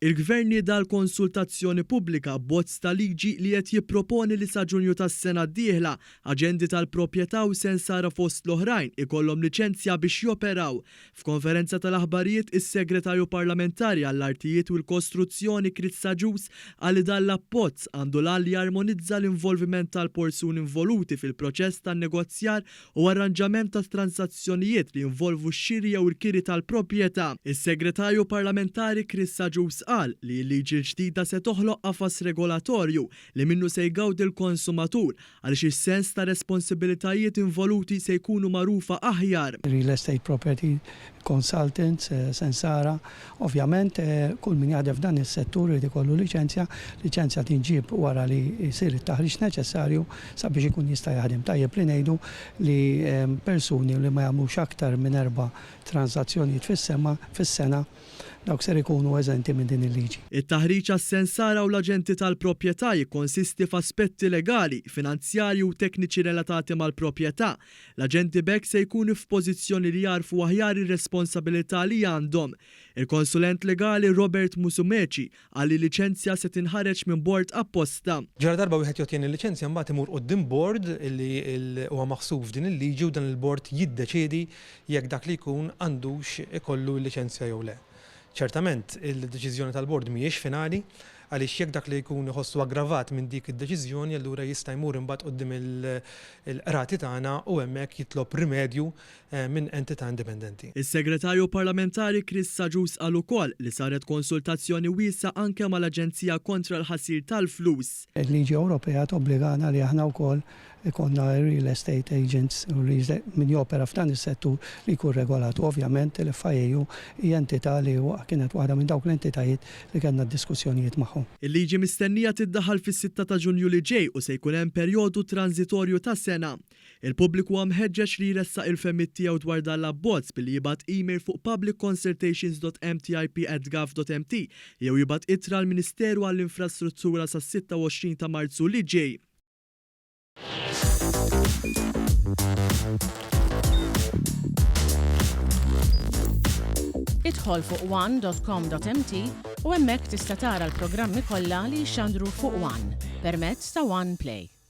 Il-Gvern nieda għall-konsultazzjoni pubblika abbozz ta' liġi li qed jipproponi li sa Ġunju tas-sena d-dieħla, aġenti tal-proprjetà u sensara fost l-oħrajn ikollhom liċenzja biex joperaw. F'konferenza tal-aħbarijiet, is-Segretarju Parlamentari għall-Artijiet u l-Kostruzzjoni Chris Agius qal li dan l-abbozz għandu l-għan li jarmonizza l-involviment tal-porsuni involuti fil-proċess tan-negozjar u arranġament ta' transazzjonijiet li jinvolvu x-xiri jew il-kiri tal-proprjetà. Is-Segretarju Parlamentari Chris Agius qal li l-liġi l-ġdida se toħloq qafas regolatorju li minnu se jgawdi l-konsumatur għaliex is-sens ta' responsibilitajiet involuti se jkunu magħrufa aħjar. Real Estate Property Consultants, Sensara, Ovvjament, kull min jaħdem f'dan is-settur irid ikollu liċenzja. Liċenzja tinġieb wara li jsir it-taħriġ neċessarju sabiex ikun jista' jaħdem. Tajjeb li ngħidu li persuni li ma jagħmlux aktar minn erba' tranżazzjonijiet fis-sema fis-sena, dawk ser ikunu eżenti minn din il-liġi. It-taħriġ għas-sensara u l-aġenti tal-proprjetà jikkonsisti f'aspetti legali, finanzjarji u tekniċi relatati mal-proprjetà. L-aġenti b'hekk se jkunu f'pożizzjoni li jagħrfu aħjar ir-responsabilità li għandhom. Il-konsulent legali Robert Musumeci qal li liċenzja se tinħareġ minn bord apposta. Ġaladarba wieħed jottjeni l-liċenzja mbagħad imur quddiem bord li huwa maħsub f'din il-liġi u dan il-bord jiddeċiedi jekk dak li jkun għandux ikollu l-liċenzja jew le. Ċertament, il-deċiżjoni tal-bord mhijiex finali, għaliex jekk dak li jkun iħossu aggravat minn dik id-deċiżjoni allura jista' jmur imbagħad quddiem il-qrati tagħna u hemmhekk jitlob rimedju minn entità indipendenti. Is-Segretarju Parlamentari Chris Agius qal ukoll li saret konsultazzjoni wiesgħa anke mal-Aġenzija kontra l-Ħasil tal-Flus. Il-liġi Ewropea tobbligana li aħna wkoll ikollna real estate agents u min jopera f'dan is-settur li jkun regolat u ovvjament l-FIAU hija entità li kienet waħda minn dawk l-entitajiet li kellna diskussjonijiet magħhom. Il-liġi mistennija tiddaħħal fis-sitta ta' Ġunju li ġej u se jkun hemm perjodu tranżitorju ta' sena. Il-pubbliku huwa mħeġġeġ li jressaq il-fehmiet tiegħu dwar dan l-abbozz billi jibgħat email fuq publicconsultations.mtip@gov.mt jew jibgħat ittra għall-Ministeru għall-Infrastruttura sas-26 ta' Marzu li ġej. Idħol fuq one.com.mt u hemmhekk tista' tara l-programmi kollha li jixxandru fuq One permezz ta' One Play.